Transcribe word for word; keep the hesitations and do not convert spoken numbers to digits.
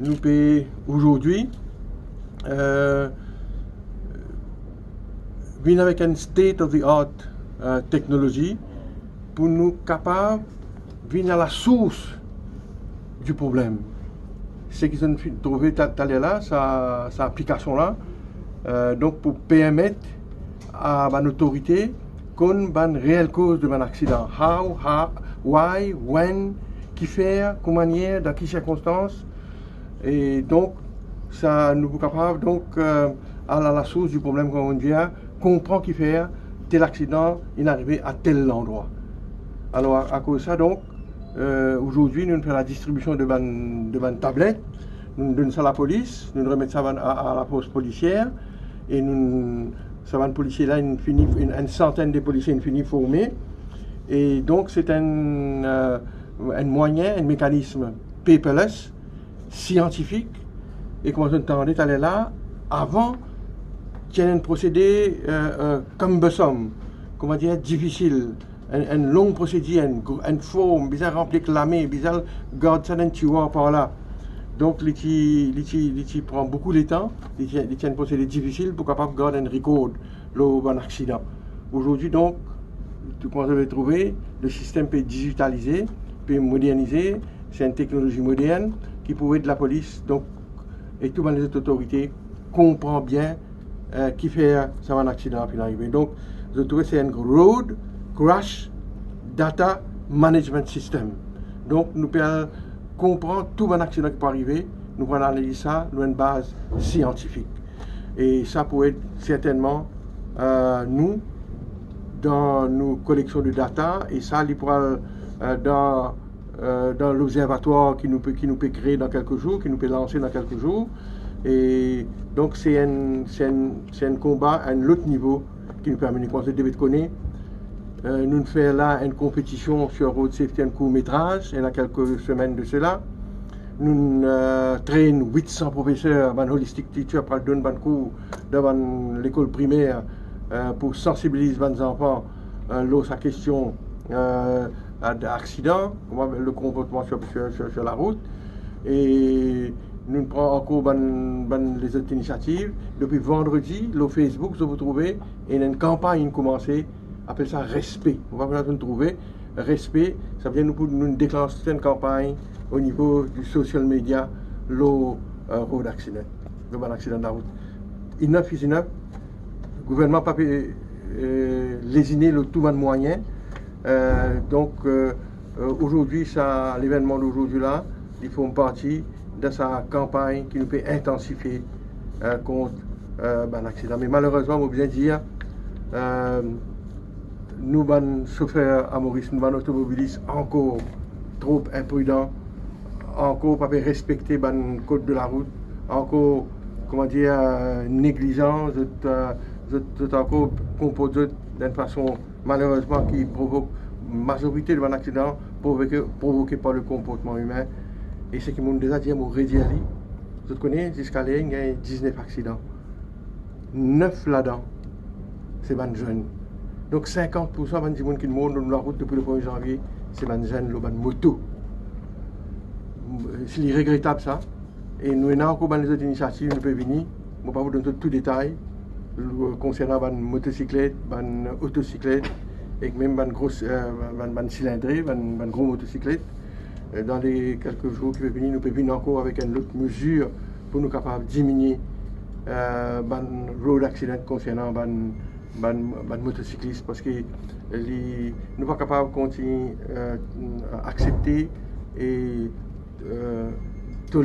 Nou pe azordi, euh, vinn avek enn state of the art, euh, technology pou nou kapav vinn a lasours di problem. Seki zot finn trouve ta-, taler la, sa, sa aplikasion la, euh, donk pou permet a bann otorite konn bann reel koz de bann aksidan. How, how, why, when, kifer, kouma manier, dan ki sirkonstans. E donk, sa, nou pou kapav, donk, euh, al a lasours di problem, kouma nou dir, konpran kifer tel aksidan inn arive a tel landrwa. Alor, a, akoz sa, donk, euh, azordi, nou fer ladistribision de bann, de bann tablet, nou donn sa lapolis, nou remet sa bann, a, a lafors polisier, e nou, sa bann polisie la, inn fini, enn, enn santenn de polisie inn fini forme. E donk, se enn, euh, enn mwayin, enn mekanism paperless, siantifik, e kouma zot tande taler la, avan, ti ena enn prosede, euh, euh, cumbersome, kouma dir, difisil, enn, enn long prosedir, enn gr-, enn form, bizin ranpli ek lame, bizin al gard sa dan enn tiwar par la. Donk, li ti, li ti, li ti pran boukou letan, li ti, li ti enn prosede difisil pou kapav gard enn rikord lor bann aksidan. Azordi, donk, tou kouma zot pe trouve, le sistem pe dizitalize, pe modernize, se enn teknolozi modern ki pou ed lapolis, donk, e tou bann lezot otorite konpran bien, euh, kifer sa bann aksidan finn arive. Donk, zot trouve se enn Road Crash Data Management System. Donk, nou pe al konpran tou bann aksidan ki pou arive, nou pou analiz sa lor enn baz siantifik. E sa pou ed sertennman, euh, nou, dan nou koleksion de data, e sa, li pou al, euh, dan, euh, dan lobzervatwar ki nou pe, ki nou pe kree dan kelke zour, ki nou pe lanse dan kelke zour. E donk, se enn, se enn, se enn konba, enn lot nivo ki nou pe amene. Kouma zot devret kone, euh, nou fer la enn konpetision sur road safety, enn kourmetraz, ena kelke semenn de sela. Nou, euh, train wit san profeser, bann holistic teacher, pou al donn bann kour dan bann lekol primer, euh, pou sansibiliz bann zanfan, euh, lor sa kestion, euh, a-, aksidan, kouma le konportman sur, sur, sur, sur larout. E nou pran ankor bann, bann lezot inisiativ. Depi vandredi, lor Facebook, zot pou trouve, ena enn kanpagn koumanse, apel sa Respe. Ou va trouve Respe, savedir nou pou nou deklans enn kanpagn o nivo di social media lor, euh, road accident, lor bann aksidan larout. Enough is enough. Gouvernman pa pe, euh, lezine lor tou bann mwayin. Euh, donk, euh, euh, azordi, sa, levennman dazordi la, li form parti dan sa kanpagn ki nou pe intansifie, euh, kont, euh, bann aksidan. Me malerezman, mo bizin dir, euh, nou bann sofer a Moris, nou bann otomobilis ankor tro inpridan, ankor pa pe respekte bann kod de larout, ankor, kouma dir, euh, neglizan, zot, euh, zot, zot ankor konport zot dan enn fason, malerezman, ki provok, mazorite de bann aksidan provoke, provoke par le konportman imin. E seki mo'nn deza dir, mo redir li, zot kone, ziska ler inn gagn diznef aksidan. Nef ladan, se bann zenn. Donk, sinkant poursan bann dimoun ki mor lor larout depi le premie zanvie, se bann zenn lor bann moto. Si li regretab sa, e nou ena ankor bann lezot inisiativ, nou pe vini. Mo pa pou donn zot tou detay, konsernan bann motosiklet, bann otosiklet, ek mem bann gro, euh, bann, bann silindre, bann, bann gro motosiklet. Euh, dan le kelke zour ki pe vini, nou pe vinn ankor avek enn lot mezir pou nou kapav diminie, euh, bann road accident konsernan bann, bann, bann motosiklis, parski li, nou pa kapav kontigne, euh, aksepte e, euh,